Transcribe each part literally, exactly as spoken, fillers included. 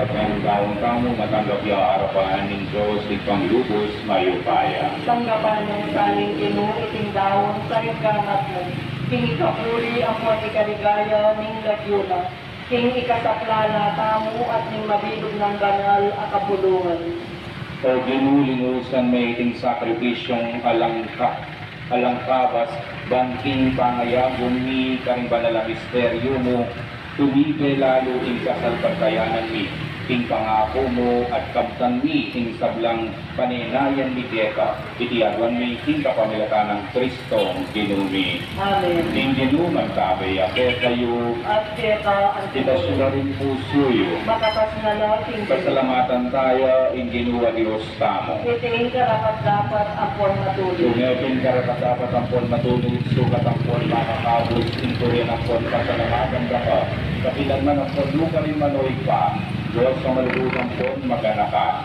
Ang daun tamu matanggap ya arapan ning Dios Ibpang lubus mayupaya. Tanggapan na ning Ginu iting daun karing gamat mu, king ikapuri ampon ikaligaya ning lagyu na, king ikasaplala tamu at ning mabilug nang banal a kapulungan. O Ginu, linusan me iting sakripisyung alang ka-, alang kabas, ban king pangayagum mi karing banal a misteryu mu, tumibe lalu ing kasalpantayanan mi king pangaku mu, at kamtan mi ing sablang panenayan mi keka, iti aduan mi king kapamilatan nang Kristong Ginu mi. Amen. Ing Ginu mantabe ya kekayu. At keka anti mu. Itas yu la ring pusu yu. Makatas na la king Ginu. Pasalamatan taya ing Ginu a Dios tamu. Iti ing karapat-dapat ampon matulid. Iti ing karapat-dapat ampon matulid, sukat ampon makakabus, ing purian ampon pasalamatan da ka, kapilan man ampon nukarin man, o Ibpa, Dios a malugud ampon maganaka.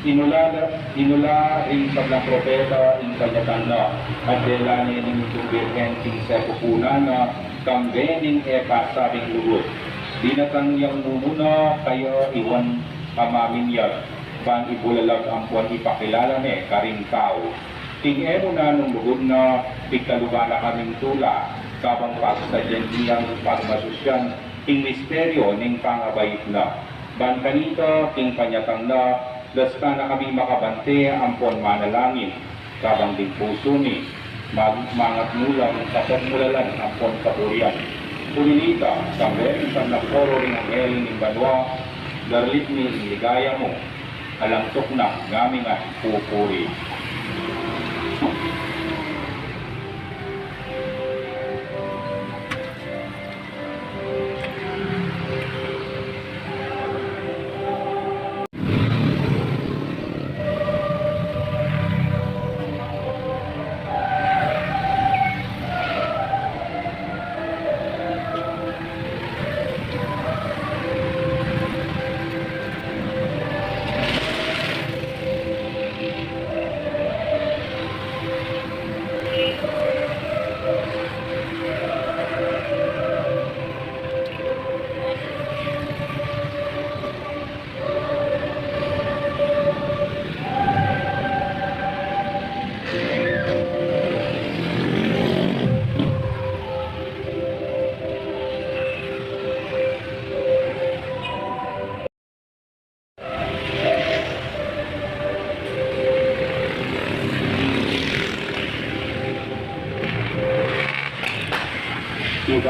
Inula, inula ring sablang propeta ing kanyatang na, at dela ne ning Birhen king sepu puna na, kambe ning e pasabing lugud. Dinatang yang mumuna kaya iwan a maminyag, ban ibulalag ampon ipakilala ne karing tau. King e mu nanung lugud na, pigkaluban na kaming tula, kabang pagsadyan yang pagmasusyan ing misteryu ning pangabait na. Ban kanita, king kanyatang na, dasta na kami makabante ampon manalangin, kabang ding pusu mi, mag-, mangatmulang kapagmulalan ampon kapurian. Uli nita, kambe ring pannagkoro ring anghel ning banua, darlit mi ing ligaya mu, alang tuknang ngamin ngan pupuri.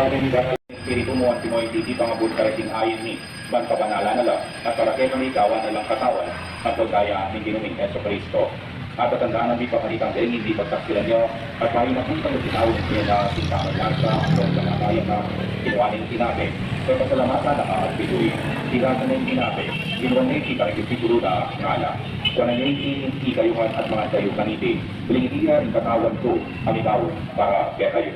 Ing Espiritu mu antimo iti pangabud kareting ain mi, ban kabanalan na la, at para kekami gawan na lang katawan, at daya ning Ginu ming Jesucristo. At tatandanan mi pa kanitang dengin di pagtaksilan ya, at pahinang kung pagkatinaw ning pena, king kamanasa, ampon kamatayan na, kinua ne ing tinape, pepasalamatan na ka at pinuri, kinasa ne ing tinape, kinua ne iti karing disipulu na, ngana: Kuanan ye iti, ikayu ngan at mangan kayu kaniti, uling iti ya ing katawan ku, a migawan para kekayu.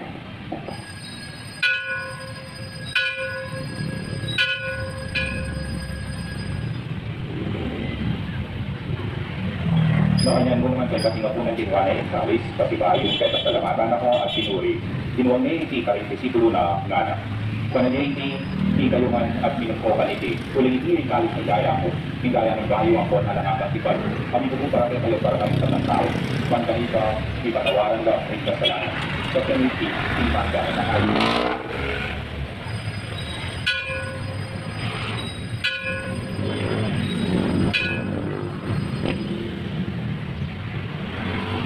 Makanyan mu naman kaya, pati nga pu nang kinua ne ing kalis, pasibayu, pepasalamatan na ka at pinuri, kinua ne iti karing disipulu na, ngana: Kuanan ye iti, ikayu ngan at minum ko kaniti, uling iti ya ing kalis ning daya ku, ing daya ning bayu ampon alang anggang tipan, a mibubung para kekayu at para karing sablang tau, ban kanita mipatawaran la ring kasalanan. Sapagkat iti ing pangganan na kayu.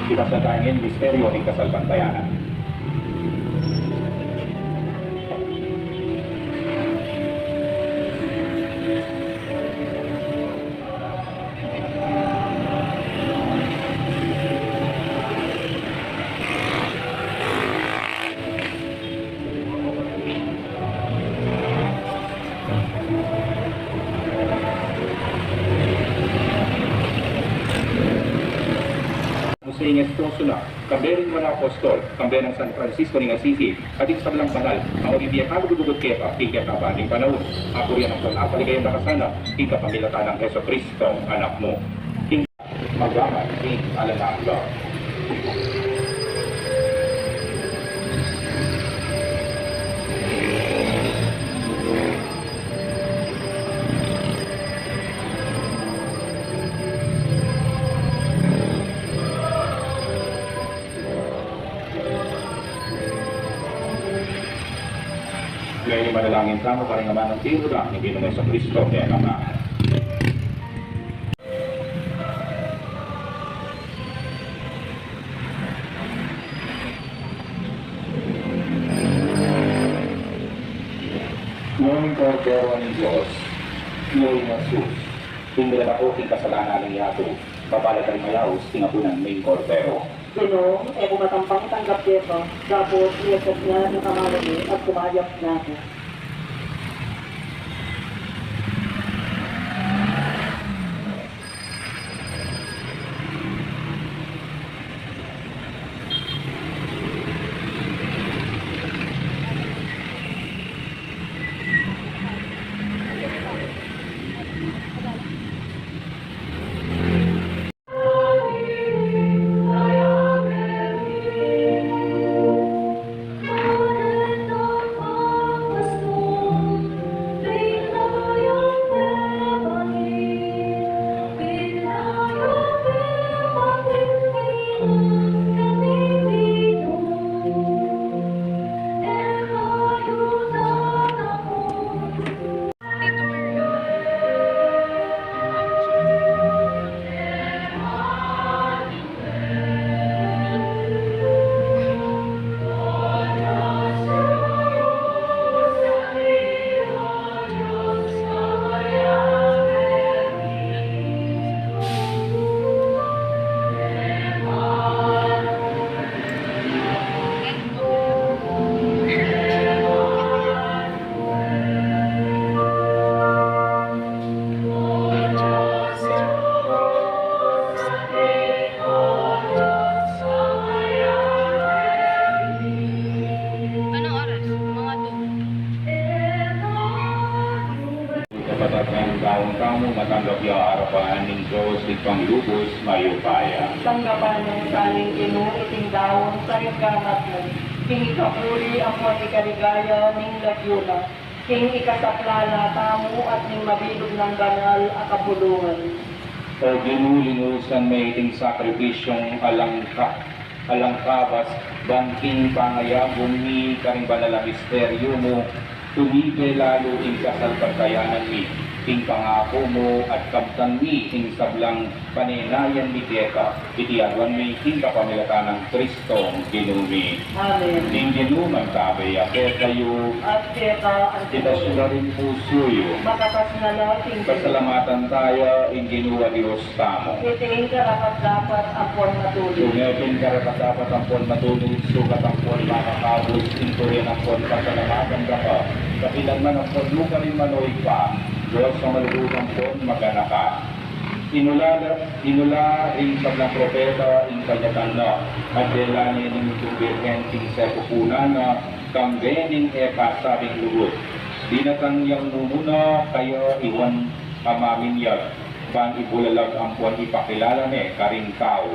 Itatas na taya ngeni ing misteryu ning kasalpantayanan. Jose ing esposo na, kambe ring banal a apostol, kambe nang San Francisco ning Assisi, at ding sablang banal a mabibie kalugud-lugud keka king kekaban ning panaun, apurian ampon apaligayan da ka sana king kapamilatan nang Jesucristong Anak mu. King magpaman king alang angga. Manalangin tamu karing Ama nang Ginu, ning Ginu Jesucristo, kaya naman. Ing Kordero ning Dios, ing Jesus, ing milalako king kasalanan ning yatu, mapalad at mayaus ing apunan ning Kordero. Ginu, e ku matampang tanggap keka, dapot miyagkat ya ing amamu at kumayap na ku. Anong oras? Mga two. Kapatad, nanu tamu, matanggap ya king arapan ning Dios Ibpang lubus mayupaya. Tanggapan na ning Ginu iting daun karing gamat mu, king ikapuri ampon ikaligaya ning lagyu na, king ikasaplala tamu at ning mabilug nang banal a kapulungan. O Ginu, linusan me iting sakripisyung alang ka-, alang kabas, ban king pangayagum mi karing banal a misteryu mu, tumibe lalu ing kasalpantayanan mi king pangaku mu at kamtan mi ing sablang panenayan mi keka, iti aduan mi king kapamilatan nang Kristong Ginu mi. Amen. Ing Ginu mantabe ya kekayu. At keka antimu. Itas yu la ring pusu yu. Makatas na la king Ginu. Pasalamatan taya ing Ginu a Dios tamu. Iti ing karapat-dapat ampon matulid. Iti ing karapat-dapat ampon matulid, sukat ampon makakabus, ing purian ampon pasalamatan da ka, kapilan man ampon nukarin man, o Ibpa, Dios a malugud ampon maganaka. Inula, inula ring sablang propeta ing kanyatang na, at dela ne ning itang Birhen king sepu punan na, kambe ning e pasabing lugud. Dinatang yang mumuna kaya iwan a maminyag, ban ibulalag ampon ipakilala ne karing tau.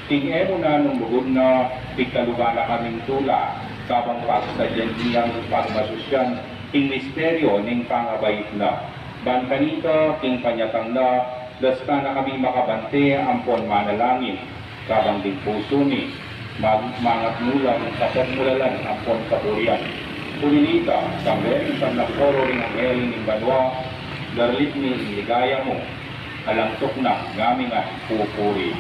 King e mu nanung lugud na, pigkaluban na kaming tula, kabang pagsadyan yang pagmasusyan king misteryu ning pangabait na. Ban kanita, king kanyatang na, dasta na kami makabante ampon manalangin, kabang ding pusu mi, mag-, mangatmu la ning kapagmulalan ampon kapurian. Uli nita, kambe ring pannakoro ring anghel ning banua, darlit mi ing ligaya mu, alang tuknang ngamingan pupuri.